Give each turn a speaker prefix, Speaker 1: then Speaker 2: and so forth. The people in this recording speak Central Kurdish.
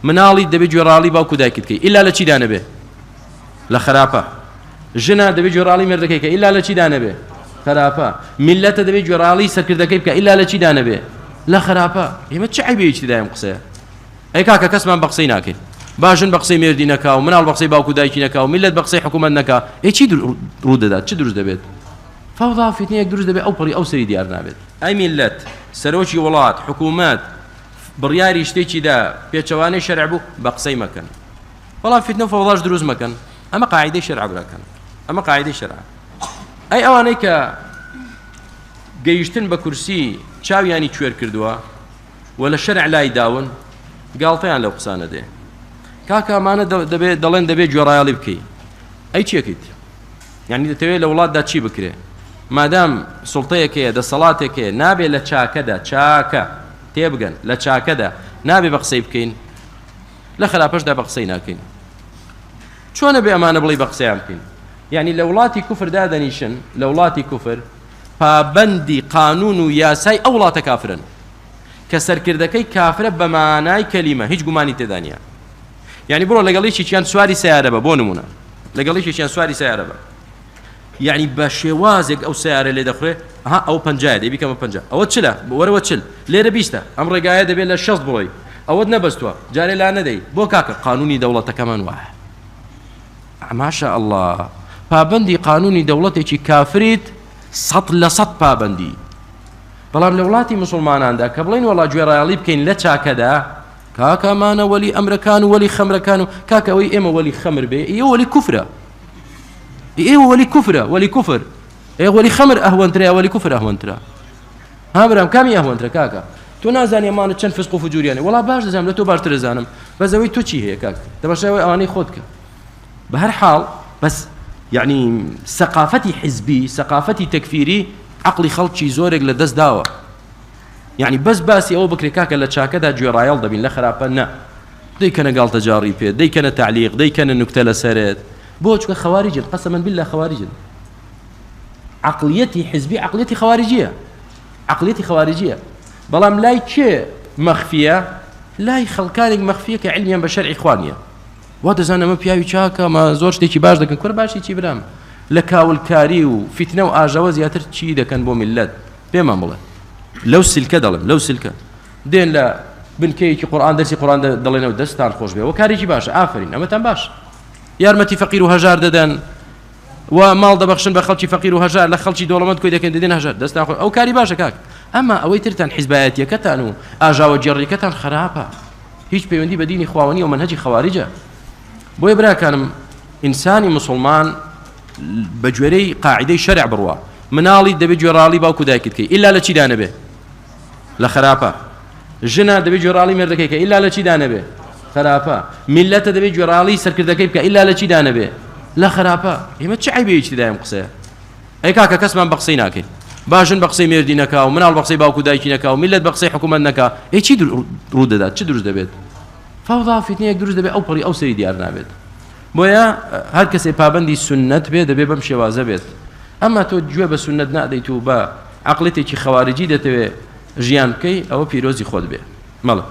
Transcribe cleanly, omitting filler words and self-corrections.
Speaker 1: مناڵی دەبێ گوێڕاڵی باوک و دایکت کەی ئیلا لە چیدا نەبێ؟ لە خراپە. ژنە دەبێ گوێڕاڵی مێردەکەی کە ئیلا لە چیدا نەبێ؟ خراپە. میلەتە دەبێ گوێڕاڵی سەرکردەکەی بکە ئیلا لە چیدا نەبێ؟ لە خراپە. ئێمە چ عەیبەیەکی تێدایە ئەم قسەیە؟ ئەی کاکە کەسمان بە قسەی ناکەین. با ژن بە قسەی مێردی نەکا و مناڵ بە قسەی باوک و دایکی نەکا و میلەت بە قسەی حکوومەت نەکا، ئەی چی ڕوو دەدات؟ چ دروست دەبێت؟ فەوزا و فیتنەیەک دروست دەبێت ئەو پەڕی ئەو سەری دیار نابێت. ئەی میللەت، سەرۆکی وڵات، حکوومەت بڕیاری شتێکی دا پێچەوانەی شەرع بوو، بە قسەی مەکەن. بەڵام فیتنە و فەوزاش دروست مەکەن. ئەمە قاعیدەی شەرعە براکان. ئەمە قاعیدەی شەرعە. ئەی ئەوانەی کە گەیشتن بە کورسی چاویانی کوێر کردووە و لە شەرع لای داون، گاڵتەیان لەو قسانە دێ. کاکە ئەمانە دەبێ دەڵێن دەبێ گوێڕایەڵی بکەی. ئەی چیەکەیت؟ یانی دەتەوێت لە وڵاتدا چی بکرێ؟ مادام سوڵتەیەک هەیە، دەسەڵاتێک هەیە، نابێ لە چاکەدا، چاکە، تێبگەن، لە چاکەدا نابێ بە قسەی بکەین، لە خراپەشدا بە قسەی ناکەین. چۆنە بێ ئەمانە بڵێی بە قسەیان بکەین؟ یعنی لە وڵاتی کوفر دادەنیشن، لە وڵاتی کوفر پابەندی قانون و یاسای ئەو وڵاتە کافرن کە سەرکردەکەی کافرە بە مانای کەلیمە، هیچ گومانی تێدا نییە. یعنی بڕۆ لەگەڵ یەکێکیان سواری سەیارە بە، بۆ نمونە لەگەڵ یەکێکیان سواری سەیارە بە، یعنی بە شێوازێک ئەو سەیارە لێ دەخورێ، ئەها ئەو پەنجایە دەی بیکەمە پەنجا، ئەوە چلە، وەرەوە چل، لێرە بیستە، ئەم ڕێگایە دەبێت لە شەست بڕۆی، ئەوەت نەبەستووە، جارێ لا نەدەی، بۆ کاکە قانونی دەوڵەتەکەمان وایە. ماشاء اللە پابەندی قانونی دەوڵەتێکی کافریت 100% پابەندی، بەڵام لە وڵاتی مسلماناندا کە بڵێن وەڵا گوێڕایەڵی بکەین لە چاکەدا، کاکە ئەمانە وەلی ئەمرەکان و وەلی خەمرەکان و کاکە ئەوەی ئێمە وەلی خەمر بێ ئێوە وەلی کوفرە، ئێوە وەلی کوفرە، وەلی کوفر، ئێ وەلی خەمر ئەهوەنترە یا وەلی کوفر ئەهوەنترە؟ ها برام کامی ئەهوەنترە کاکە؟ تۆ نازانی ئەمانە چەند فسق و فجوریانە؟ وەڵا باش دەزانم، لە تۆ باشتر دەزانم، بەس ئەوەی تۆ چی هەیە کاک؟ تەماشای ئەوەی ئەوانەی خۆت کە. بە هەر حاڵ بەس یعنی سەقافەتی حزبی، سەقافەتی تەکفیری عەقڵی خەڵکی زۆرێک لە دەست داوە. یعنی بەس باسی ئەوە بکرێ کاکە لە چاکەدا گوێڕایەڵ دەبین لە خراپە نا، دەیکەنە گاڵتەجاڕی پێ، دەیکەنە تەعلیق، دەیکەنە نوکتە لەسەرت. بۆ؟ چونکە خەواریجن، قەسەمەن باللە خەواریجن. عەقڵیەتی حزبی عەقڵیەتی خەواریجیە، عەقڵیەتی خەواریجیە. بەڵام لای کێ مەخفیە؟ لای خەڵکانێک مەخفیە کە عیلمیان بە شەرعی خوا نییە. وا دەزانن ئەمە پیاوی چاکە، ئەمە زۆر شتێکی باش دەکەن. کورە باشی چی برام؟ لە کاولکاری و فیتنە و ئاژاوە زیاتر چی دەکەن بۆ میللەت؟ پێمان بڵێ. لەو سلکە دەڵێم، لەو سلکە دێن لە بنکەیەکی قورئان دەرسی قورئان دەڵێنەوە، دەستتان خۆش بێ، وە کارێکی باشە، ئافەرین، ئەمەتان باش. یارمەتی فەقیر و هەژار دەدەن و ماڵ دەبەخشن بە خەڵکی فەقیر و هەژار، لە خەڵکی دەوڵەمەند کۆی دەکەن دەدەن هەژار، دەستان خۆش، ئەو کاری باشە کاک. ئەما ئەوەی ترتان حیزبایەتیەکەتان و ئاژاوەگێڕیەکەتان خراپە، هیچ پەیوەندی بە دینی خواوە نییە و مەنهەجی خەواریجە. بۆیە براکانم ئینسانی مسوڵمان بە گوێرەی قاعدەی شەرع بڕوا، مناڵی دەبێ گوێڕاڵی باوک و دایکت کەی ئیلا لە چیدا نەبێ؟ لە خراپە. ژنە دەبێ گوێڕاڵی مێردەکەی کە ئیلا لە چیدا نەبێ؟ خراپە. میلەتە دەبێ گوێڕاڵی سەرکردەکەی بکە ئیلا لە چیدا نەبێ؟ لە خراپە. ئێمە چ عەیبەیەکی تێدایە ئەم قسەیە؟ ئەی کاکە کەسمان بە قسەی ناکەین. با ژن بە قسەی مێردی نەکا و مناڵ بە قسەی باوک و دایکی نەکا و میللەت بە قسەی حکوومەت نەکا، ئەی چی ڕوو دەدات؟ چ دروست دەبێت؟ فەوزا و فیتنەیەک دروست دەبێت ئەو پەڕی ئەو سەری دیار نابێت. بۆیە هەر کەسێ پابەندی سوننەت بێ دەبێ بەم شێوازە بێت. ئەما تۆ گوێ بە سوننەت نادەیت و بە عەقڵیەتێکی خەواریجی دەتەوێ ژیان بکەی، ئەوە پیرۆزی خۆت بێ. مەڵێ.